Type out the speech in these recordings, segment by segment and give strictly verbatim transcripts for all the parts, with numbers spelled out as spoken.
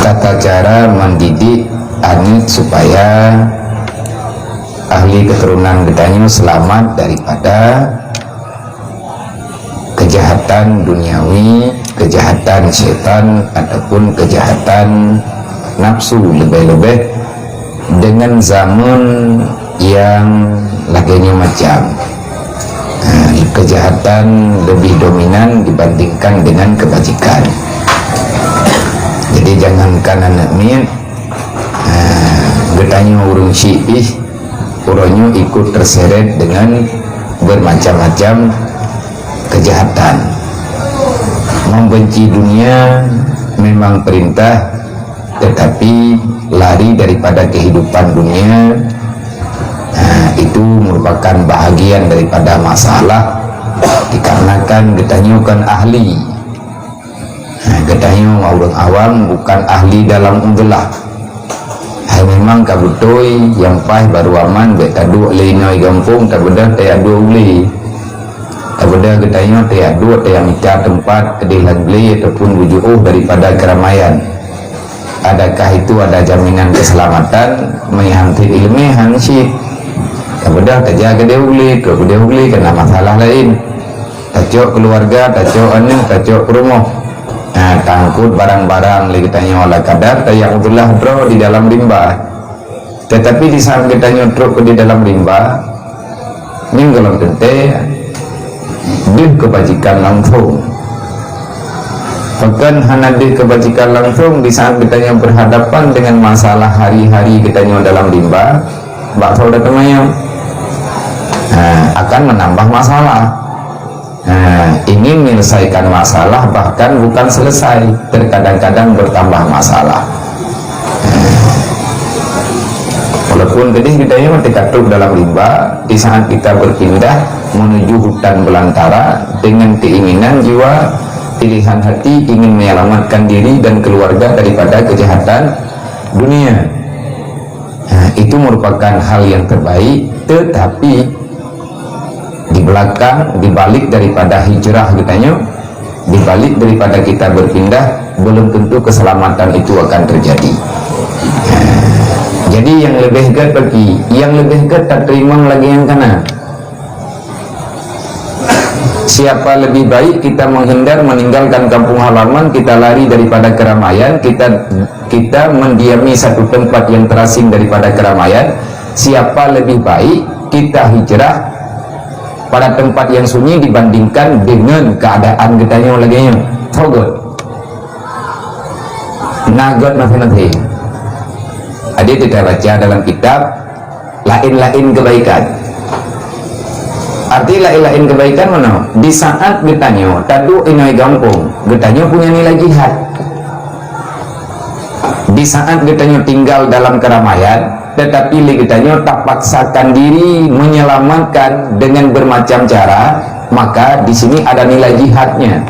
tata cara mendidik aneuk supaya ahli keturunan geutanyoe selamat daripada kejahatan duniawi, kejahatan syaitan ataupun kejahatan nafsu, lebih-lebih dengan zaman yang lagèe nyoe macam. Ha, kejahatan lebih dominan dibandingkan dengan kebajikan. Jadi jangankan aneuk miet, ha, geutanyoe ureueng syiek pih, uroe nyoe ikut terseret dengan bermacam-macam kejahatan. Membenci dunia memang perintah, tetapi lari daripada kehidupan dunia, ha, itu merupakan bahagian daripada masalah, dikarenakan geutanyoe kon ahli. Ha, geutanyoe ureueng awam bukan ahli dalam udzulah. Hai memang ka beutôi, nyang paih barô aman bèk taduek lé inoe gampông, tabeudôh tajak duek u glé. Tabeudôh geutanyoe tajak duek, tajak mita teumpat keudéh lam glé ataupun beujiôh daripada keramaian. Adakah itu ada jaminan keselamatan? Meuhan cit ileumèe han cit. Tabeudôh tajak keudéh u glé, trôk keudéh u glé kana masalah laén. Tacok keuluwarga, tacok aneuk, tacok peurumoh. Nah, taangkot barang-barang lé geutanyoe ala kadar, tajak udzulah droe di dalam rimba. Tetapi di saat geutanyoe trôk keu di dalam rimba, nyan gohlom teuntèe deuh keubajikan langsông. Pakon hana deuh keubajikan langsông di saat geutanyoe berhadapan dengan masalah hari-hari geutanyoe dalam rimba, bak saudara teumanyong, ha, akan menambah masalah. Nah, ingin menyelesaikan masalah bahkan bukan selesai, terkadang-kadang bertambah masalah. Walaupun keudéh geutanyoe teuka trôk dalam rimba, di saat kita berpindah menuju hutan belantara dengan keinginan jiwa, pilihan hati ingin menyelamatkan diri dan keluarga daripada kejahatan dunia. Nah, itu merupakan hal yang terbaik, tetapi di belakang, di balik daripada hijrah geutanyoe, di balik daripada kita berpindah, belum tentu keselamatan itu akan terjadi. Jadi nyang leubeh gèt bagi, nyang leubeh gèt tateurimong lagèe nyang kana. Siapa lebih baik kita menghindar, meninggalkan kampung halaman, kita lari daripada keramaian, kita, kita mendiami satu tempat yang terasing daripada keramaian, siapa lebih baik kita hijrah pada tempat yang sunyi dibandingkan dengan keadaan geutanyoe lagèe nyoe. Tho gèt. Na gèt masing-masing. Jadi kita baca dalam kitab laén-laén kebaikan. Arti laén-laén kebaikan meunoe, di saat geutanyoe taduek inoe gampông, geutanyoe punya nilai jihad. Di saat geutanyoe tinggal dalam keramaian, tetapi lé geutanyoe tapaksakan diri menyelamatkan dengan bermacam cara, maka di sini ada nilai jihadnya.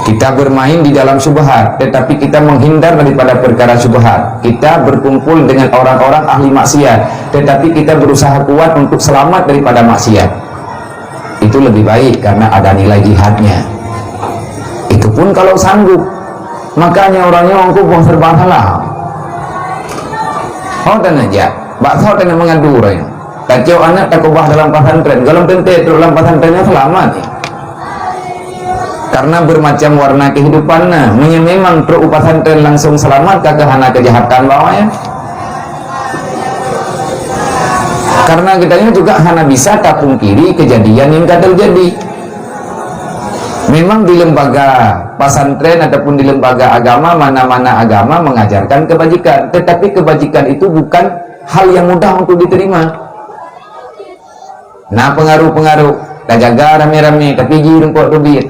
Kita bermain di dalam syubhat, tetapi kita menghindar daripada perkara syubhat. Kita berkumpul dengan orang-orang ahli maksiat, tetapi kita berusaha kuat untuk selamat daripada maksiat. Itu lebih baik karena ada nilai jihadnya. Itu pun kalau sanggup. Makanya orang nyoe kuboh serba salah. Ho teuneuk jak, bak soe teuneuk mengadu orang nyoe. Tacok aneuk takeubah dalam pesantren, gohlom teuntèe trok lam pesantren nyan selamat. Karena bermacam warna kehidupan na. Meunyoe memang trok u pesantren langsung selamat, ka keuh hana keujahatan bak awaknyan. Karena geutanyoe juga hana bisa tapungkiri kejadian nyang ka teujadi. Memang di lembaga pesantren ataupun di lembaga agama, mana-mana agama mengajarkan kebajikan. Tetapi kebajikan itu bukan hal yang mudah untuk diterima. Na peungaroh-peungaroh, tajaga ramé-ramé, tapi jih rumpok teubiet.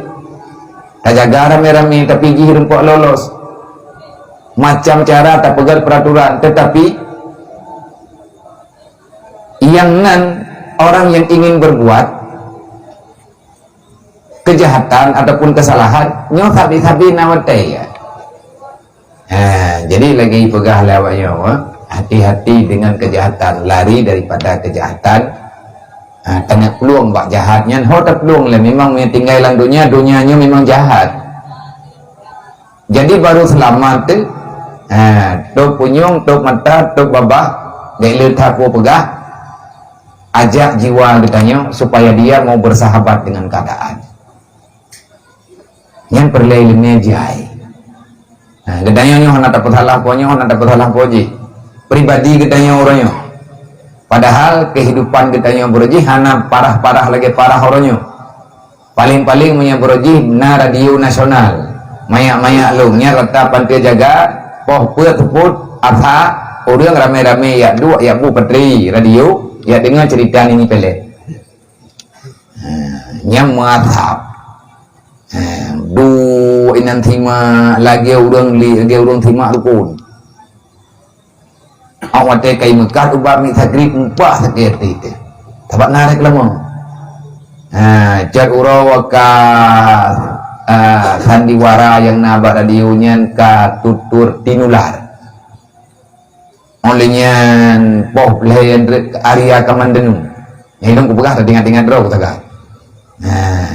Tajaga ramé-ramé, tapi jih rumpok lolos. Macam cara tapeugèt peraturan, tetapi nyang nan orang yang ingin berbuat kejahatan ataupun kesalahan, nyoe sabe-sabe na watèe, ya. Ha, jadi lagèe peugah lé awak nyoe, hati-hati dengan kejahatan, lari daripada kejahatan. Ha, tanyoe plueng bak jahat nyan, ho taplueng lé, memang meunyoe tinggai lam donya, donya nyoe memang jahat. Jadi baru seulamat tu, ha, tôb punyueng, tôb mata, tôb babah, bék le that peugah, ajak jiwa geutanyoe supaya dia mau bersahabat dengan keadaan. Nyan peureulée ileumé jai. Ha, geutanyoe nyoe hana tapeusalah po nyoe, hana tapeusalah po jih. Pribadi geutanyoe uroe nyoe. Padahal kehidupan geutanyoe baroe jih hana parah-parah lagée parah uroe nyoe. Paléng-paléng meunyoe baroe jih na radio nasional. Manyak-manyak lôn nyan rata panteue jaga, poh peuet seupôt, asa, ureuëng ramé-ramé yak duek, yak bu patri radio, yak deungoe ceurita nini pelek. Ha, nyang meuasab. Ha, duek inan simak lagée ureuëng li, lagée ureuëng simak rukon. Awak watée kai meukat ubat miet sagrib mupah sakét até teuh. Sabab na rek leumo. Ha, cat uroe ka, ha, sandiwara nyang na bak radio nyan ka tutur tinular. Oleh nyan poh lhée Arya Kamandenu. Nyang lôn kupeugah teuingat-ingat droe kutaga. Nah,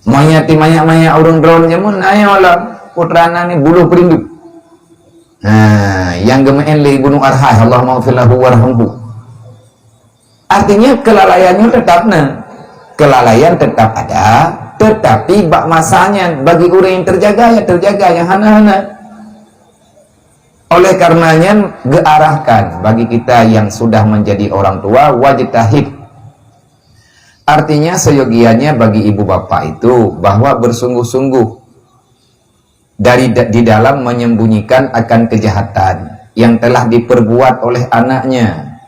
manyati manyak-manyak ureuëng droe jameun ayo lah putra nani buluh perindu. Nah, yang geumeu'en lé Ibnu Arhas, Allahumma ighfir lahu warhamhu. Artinya kelalaian nyoe tetap na. Kelalaian tetap ada, tetapi bak masanya bagi ureuëng yang terjaga ya terjaga, yang hana-hana. Oleh karenanya geuarahkan bagi kita yang sudah menjadi orang tua, wajtahid. Artinya seyogianya bagi ibu bapak itu bahwa bersungguh-sungguh dari di dalam menyembunyikan akan kejahatan yang telah diperbuat oleh anaknya,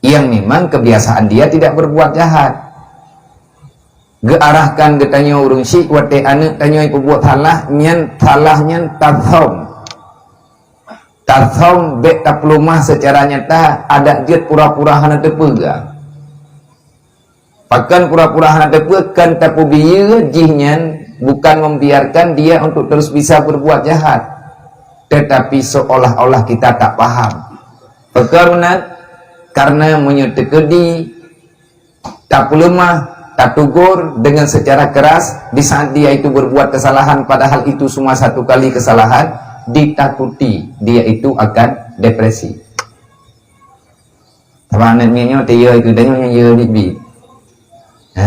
yang memang kebiasaan dia tidak berbuat jahat. Geuarahkan geutanyoe ureuëng syiek watée aneuëk tanyoe peubuet salah, nyan salah nyan tasom. Tasom bék tapeuleumah secara nyata, adak jeuet pura-pura hana teupeugah. Pakon pura-pura hana teupeue, kan tapeubiyeu jih nyan bukan membiarkan dia untuk terus bisa berbuat jahat, tetapi seolah-olah kita tak paham. Pakon meunan? Karena meunyoe teukeudi tapeuleumah, tatugur dengan secara keras di saat dia itu berbuat kesalahan, padahal itu cuma satu kali kesalahan, ditakuti dia itu akan depresi. Sabab aneuëk miet nyoe teuh yö keu tanyoe nyang yö biet-biet. Ha,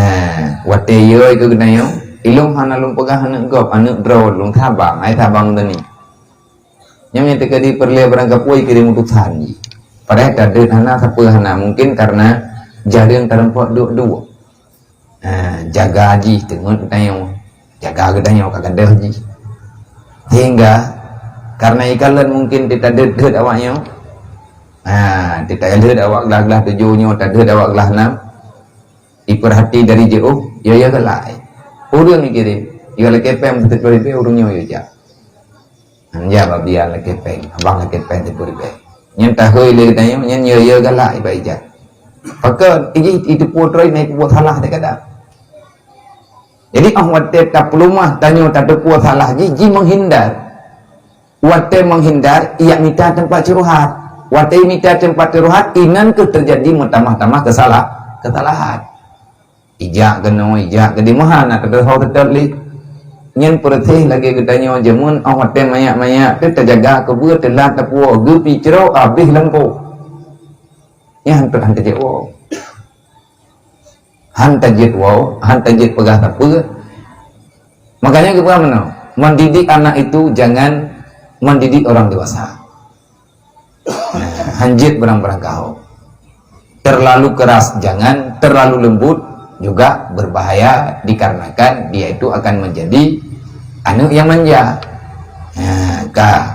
watée yö keu tanyoe, ilôn hana lôn peugah aneuëk gob, aneuëk droe lôn sabang, ai sabang teuh ni. Nyoe nyang teukeudi peureulée barangkapeue kirém utosan jih. Padahai tadeuet hana, sapeue hana, mungkin karena jareueng tareumpok duek-duek. Ha, jaga jih teungeut geutanyoe. Jaga geutanyoe ka gadôh jih. Sehingga karena ikalon mungkin teuh tadeuet-deuet awak nyoe. Ha, teuh tadeuet awak glah-glah tujoh nyoe, tadeuet awak glah nam. Ipeurhati dari jiôh, ya ya galak. Ureuëng ikirém, ya lakée péng beutôi ribée ureuëng nyoe ya jak. Nyan babian lakée péng, abang lakée péng siplôh ribée. Nyan tahôi lé geutanyoe, nyan yö-yö galak iba ija. Pakon, iji itu putroe na peubuet salah teuh kadang. Jadi, ah watée tapeuleumah tanyoe tateupeue salah jih, jih menghindar. Watée menghindar, ia mita tempat curhat. Watée mita tempat curhat, inan keuh terjadi meutamah-tamah kesalah, kesalahan. Ijak keunoe, ijak keudeh, meuhan na teudeungoe teutap lé. Nyan peureuséh lagée geutanyoe jameun, óh watée manyak-manyak teuh tajaga keubeue teulat tapuwoe, geupicrok habéh lampôh. Nyan han tajeuet woe. Han tajeuet woe, han tajeuet peugah sapeue. Makanya geupeugah meunoe, mendidik anak itu jangan mendidik orang dewasa. Nah, hanjeuet barang-barang kahok. Terlalu keras jangan, terlalu lembut juga berbahaya dikarenakan dia itu akan menjadi aneuk yang manja. Nah, ka.